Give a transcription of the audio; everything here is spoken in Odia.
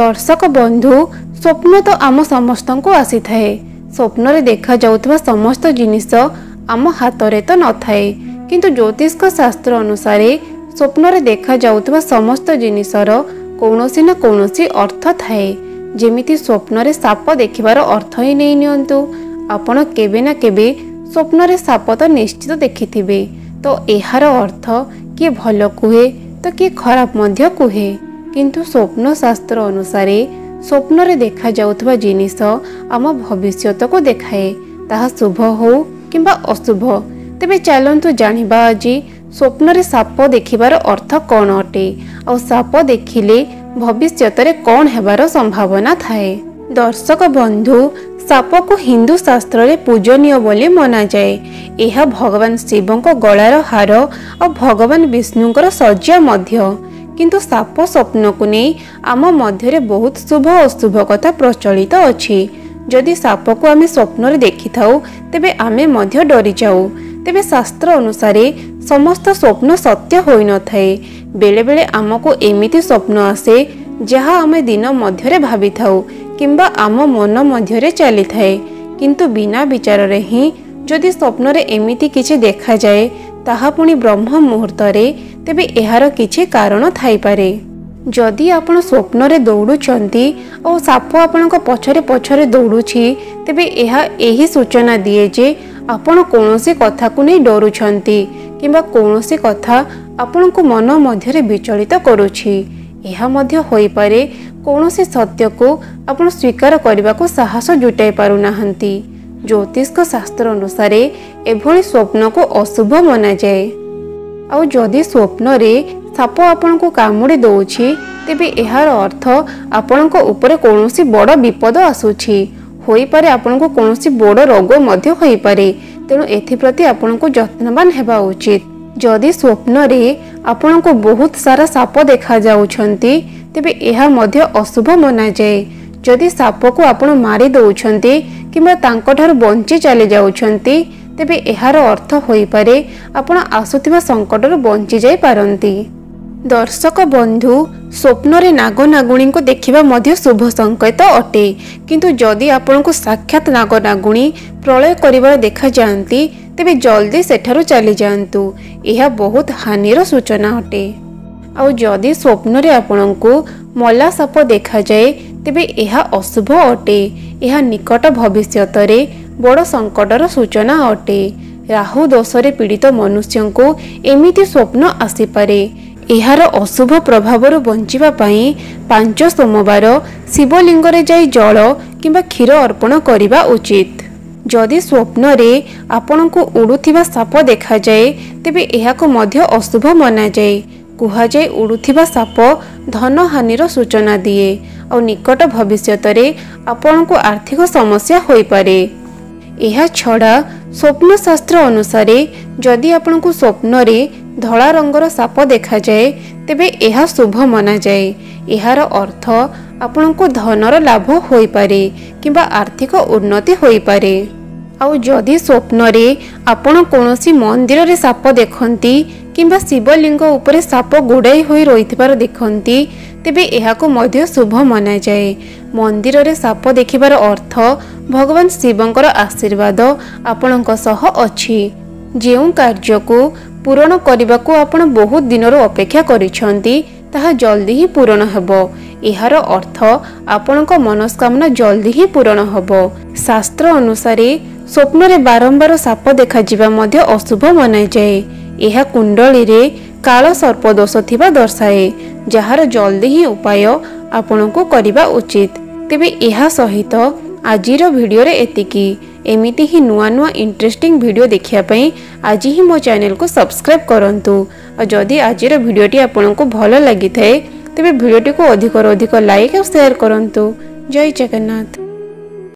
ଦର୍ଶକ ବନ୍ଧୁ, ସ୍ୱପ୍ନ ତ ଆମ ସମସ୍ତଙ୍କୁ ଆସିଥାଏ। ସ୍ୱପ୍ନରେ ଦେଖାଯାଉଥିବା ସମସ୍ତ ଜିନିଷ ଆମ ହାତରେ ତ ନଥାଏ, କିନ୍ତୁ ଜ୍ୟୋତିଷ ଶାସ୍ତ୍ର ଅନୁସାରେ ସ୍ୱପ୍ନରେ ଦେଖାଯାଉଥିବା ସମସ୍ତ ଜିନିଷର କୌଣସି ନା କୌଣସି ଅର୍ଥ ଥାଏ। ଯେମିତି ସ୍ୱପ୍ନରେ ସାପ ଦେଖିବାର ଅର୍ଥ ହିଁ ନେଇ ନିଅନ୍ତୁ। ଆପଣ କେବେ ନା କେବେ ସ୍ୱପ୍ନରେ ସାପ ତ ନିଶ୍ଚିତ ଦେଖିଥିବେ। ତ ଏହାର ଅର୍ଥ କିଏ ଭଲ କୁହେ ତ କିଏ ଖରାପ ମଧ୍ୟ କୁହେ। କିନ୍ତୁ ସ୍ୱପ୍ନ ଶାସ୍ତ୍ର ଅନୁସାରେ ସ୍ୱପ୍ନରେ ଦେଖାଯାଉଥିବା ଜିନିଷ ଆମ ଭବିଷ୍ୟତକୁ ଦେଖାଏ, ତାହା ଶୁଭ ହେଉ କିମ୍ବା ଅଶୁଭ। ତେବେ ଚାଲନ୍ତୁ ଜାଣିବା ଆଜି ସ୍ୱପ୍ନରେ ସାପ ଦେଖିବାର ଅର୍ଥ କ'ଣ ଅଟେ ଆଉ ସାପ ଦେଖିଲେ ଭବିଷ୍ୟତରେ କ'ଣ ହେବାର ସମ୍ଭାବନା ଥାଏ। ଦର୍ଶକ ବନ୍ଧୁ, ସାପକୁ ହିନ୍ଦୁ ଶାସ୍ତ୍ରରେ ପୂଜନୀୟ ବୋଲି ମନାଯାଏ। ଏହା ଭଗବାନ ଶିବଙ୍କ ଗଳାର ହାର ଆଉ ଭଗବାନ ବିଷ୍ଣୁଙ୍କର ଶଯ୍ୟା ମଧ୍ୟ। କିନ୍ତୁ ସାପ ସ୍ୱପ୍ନକୁ ନେଇ ଆମ ମଧ୍ୟରେ ବହୁତ ଶୁଭ ଅଶୁଭ କଥା ପ୍ରଚଳିତ ଅଛି। ଯଦି ସାପକୁ ଆମେ ସ୍ୱପ୍ନରେ ଦେଖିଥାଉ, ତେବେ ଆମେ ମଧ୍ୟ ଡରିଯାଉ। ତେବେ ଶାସ୍ତ୍ର ଅନୁସାରେ ସମସ୍ତ ସ୍ୱପ୍ନ ସତ୍ୟ ହୋଇନଥାଏ। ବେଳେବେଳେ ଆମକୁ ଏମିତି ସ୍ୱପ୍ନ ଆସେ ଯାହା ଆମେ ଦିନ ମଧ୍ୟରେ ଭାବିଥାଉ କିମ୍ବା ଆମ ମନ ମଧ୍ୟରେ ଚାଲିଥାଏ, କିନ୍ତୁ ବିନା ବିଚାରରେ ହିଁ ଯଦି ସ୍ୱପ୍ନରେ ଏମିତି କିଛି ଦେଖାଯାଏ, ତାହା ପୁଣି ବ୍ରହ୍ମ ମୁହୂର୍ତ୍ତରେ, ତେବେ ଏହାର କିଛି କାରଣ ଥାଇପାରେ। ଯଦି ଆପଣ ସ୍ୱପ୍ନରେ ଦୌଡ଼ୁଛନ୍ତି ଓ ସାପ ଆପଣଙ୍କ ପଛରେ ପଛରେ ଦୌଡ଼ୁଛି, ତେବେ ଏହା ଏହି ସୂଚନା ଦିଏ ଯେ ଆପଣ କୌଣସି କଥାକୁ ନେଇ ଡରୁଛନ୍ତି କିମ୍ବା କୌଣସି କଥା ଆପଣଙ୍କୁ ମନ ମଧ୍ୟରେ ବିଚଳିତ କରୁଛି। ଏହା ମଧ୍ୟ ହୋଇପାରେ କୌଣସି ସତ୍ୟକୁ ଆପଣ ସ୍ୱୀକାର କରିବାକୁ ସାହସ ଜୁଟାଇ ପାରୁନାହାନ୍ତି। ଜ୍ୟୋତିଷ ଶାସ୍ତ୍ର ଅନୁସାରେ ଏଭଳି ସ୍ୱପ୍ନକୁ ଅଶୁଭ ମନାଯାଏ। ଆଉ ଯଦି ସ୍ୱପ୍ନରେ ସାପ ଆପଣଙ୍କୁ କାମୁଡ଼ି ଦେଉଛି, ତେବେ ଏହାର ଅର୍ଥ ଆପଣଙ୍କ ଉପରେ କୌଣସି ବଡ଼ ବିପଦ ଆସୁଛି। ହୋଇପାରେ ଆପଣଙ୍କୁ କୌଣସି ବଡ଼ ରୋଗ ମଧ୍ୟ ହୋଇପାରେ, ତେଣୁ ଏଥିପ୍ରତି ଆପଣଙ୍କୁ ଯତ୍ନବାନ ହେବା ଉଚିତ। ଯଦି ସ୍ୱପ୍ନରେ ଆପଣଙ୍କୁ ବହୁତ ସାରା ସାପ ଦେଖାଯାଉଛନ୍ତି, ତେବେ ଏହା ମଧ୍ୟ ଅଶୁଭ ମନାଯାଏ। ଯଦି ସାପକୁ ଆପଣ ମାରି ଦେଉଛନ୍ତି କିମ୍ବା ତାଙ୍କଠାରୁ ବଞ୍ଚି ଚାଲି ଯାଉଛନ୍ତି, ତେବେ ଏହାର ଅର୍ଥ ହୋଇପାରେ ଆପଣ ଆସୁଥିବା ସଙ୍କଟରୁ ବଞ୍ଚି ଯାଇପାରନ୍ତି। ଦର୍ଶକ ବନ୍ଧୁ, ସ୍ୱପ୍ନରେ ନାଗନାଗୁଣୀଙ୍କୁ ଦେଖିବା ମଧ୍ୟ ଶୁଭ ସଂକେତ ଅଟେ। କିନ୍ତୁ ଯଦି ଆପଣଙ୍କୁ ସାକ୍ଷାତ ନାଗନାଗୁଣୀ ପ୍ରଳୟ କରିବାର ଦେଖାଯାଆନ୍ତି, ତେବେ ଜଲ୍ଦି ସେଠାରୁ ଚାଲିଯାଆନ୍ତୁ। ଏହା ବହୁତ ହାନିର ସୂଚନା ଅଟେ। ଆଉ ଯଦି ସ୍ୱପ୍ନରେ ଆପଣଙ୍କୁ ମଲା ସାପ ଦେଖାଯାଏ, ତେବେ ଏହା ଅଶୁଭ ଅଟେ। ଏହା ନିକଟ ଭବିଷ୍ୟତରେ ବଡ଼ ସଙ୍କଟର ସୂଚନା ଅଟେ। ରାହୁ ଦୋଷରେ ପୀଡ଼ିତ ମନୁଷ୍ୟଙ୍କୁ ଏମିତି ସ୍ୱପ୍ନ ଆସିପାରେ। ଏହାର ଅଶୁଭ ପ୍ରଭାବରୁ ବଞ୍ଚିବା ପାଇଁ 5 ସୋମବାର ଶିବଲିଙ୍ଗରେ ଯାଇ ଜଳ କିମ୍ବା କ୍ଷୀର ଅର୍ପଣ କରିବା ଉଚିତ। ଯଦି ସ୍ୱପ୍ନରେ ଆପଣଙ୍କୁ ଉଡ଼ୁଥିବା ସାପ ଦେଖାଯାଏ, ତେବେ ଏହାକୁ ମଧ୍ୟ ଅଶୁଭ ମନାଯାଏ। କୁହାଯାଏ ଉଡ଼ୁଥିବା ସାପ ଧନହାନିର ସୂଚନା ଦିଏ ଆଉ ନିକଟ ଭବିଷ୍ୟତରେ ଆପଣଙ୍କୁ ଆର୍ଥିକ ସମସ୍ୟା ହୋଇପାରେ। ଏହା ଛଡ଼ା ସ୍ୱପ୍ନ ଶାସ୍ତ୍ର ଅନୁସାରେ ଯଦି ଆପଣଙ୍କୁ ସ୍ୱପ୍ନରେ ଧଳା ରଙ୍ଗର ସାପ ଦେଖାଯାଏ, ତେବେ ଏହା ଶୁଭ ମନାଯାଏ। ଏହାର ଅର୍ଥ ଆପଣଙ୍କୁ ଧନର ଲାଭ ହୋଇପାରେ କିମ୍ବା ଆର୍ଥିକ ଉନ୍ନତି ହୋଇପାରେ। ଆଉ ଯଦି ସ୍ୱପ୍ନରେ ଆପଣ କୌଣସି ମନ୍ଦିରରେ ସାପ ଦେଖନ୍ତି କିମ୍ବା ଶିବଲିଙ୍ଗ ଉପରେ ସାପ ଗୁଡ଼ାଇ ହୋଇ ରହିଥିବାର ଦେଖନ୍ତି, ତେବେ ଏହାକୁ ମଧ୍ୟ ଶୁଭ ମନାଯାଏ। ମନ୍ଦିରରେ ସାପ ଦେଖିବାର ଅର୍ଥ ଭଗବାନ ଶିବଙ୍କର ଆଶୀର୍ବାଦ ଆପଣଙ୍କ ସହ ଅଛି। ଯେଉଁ କାର୍ଯ୍ୟକୁ ପୂରଣ କରିବାକୁ ଆପଣ ବହୁତ ଦିନରୁ ଅପେକ୍ଷା କରିଛନ୍ତି, ତାହା ଜଲ୍ଦି ହିଁ ପୂରଣ ହେବ। ଏହାର ଅର୍ଥ ଆପଣଙ୍କ ମନସ୍କାମନା ଜଲ୍ଦି ହିଁ ପୂରଣ ହେବ। ଶାସ୍ତ୍ର ଅନୁସାରେ ସ୍ୱପ୍ନରେ ବାରମ୍ବାର ସାପ ଦେଖାଯିବା ମଧ୍ୟ ଅଶୁଭ ମନାଯାଏ। ଏହା କୁଣ୍ଡଳୀରେ କାଳ ସର୍ପଦୋଷ ଥିବା ଦର୍ଶାଏ, ଯାହାର ଜଲ୍ଦି ହିଁ ଉପାୟ ଆପଣଙ୍କୁ କରିବା ଉଚିତ। ତେବେ ଏହା ସହିତ ଆଜିର ଭିଡ଼ିଓରେ ଏତିକି। ଏମିତି ହିଁ ନୂଆ ନୂଆ ଇଣ୍ଟରେଷ୍ଟିଂ ଭିଡ଼ିଓ ଦେଖିବା ପାଇଁ ଆଜି ହିଁ ମୋ ଚ୍ୟାନେଲକୁ ସବସ୍କ୍ରାଇବ୍ କରନ୍ତୁ। ଆଉ ଯଦି ଆଜିର ଭିଡ଼ିଓଟି ଆପଣଙ୍କୁ ଭଲ ଲାଗିଥାଏ, ତେବେ ଭିଡ଼ିଓଟିକୁ ଅଧିକରୁ ଅଧିକ ଲାଇକ୍ ଆଉ ସେୟାର କରନ୍ତୁ। ଜୟ ଜଗନ୍ନାଥ।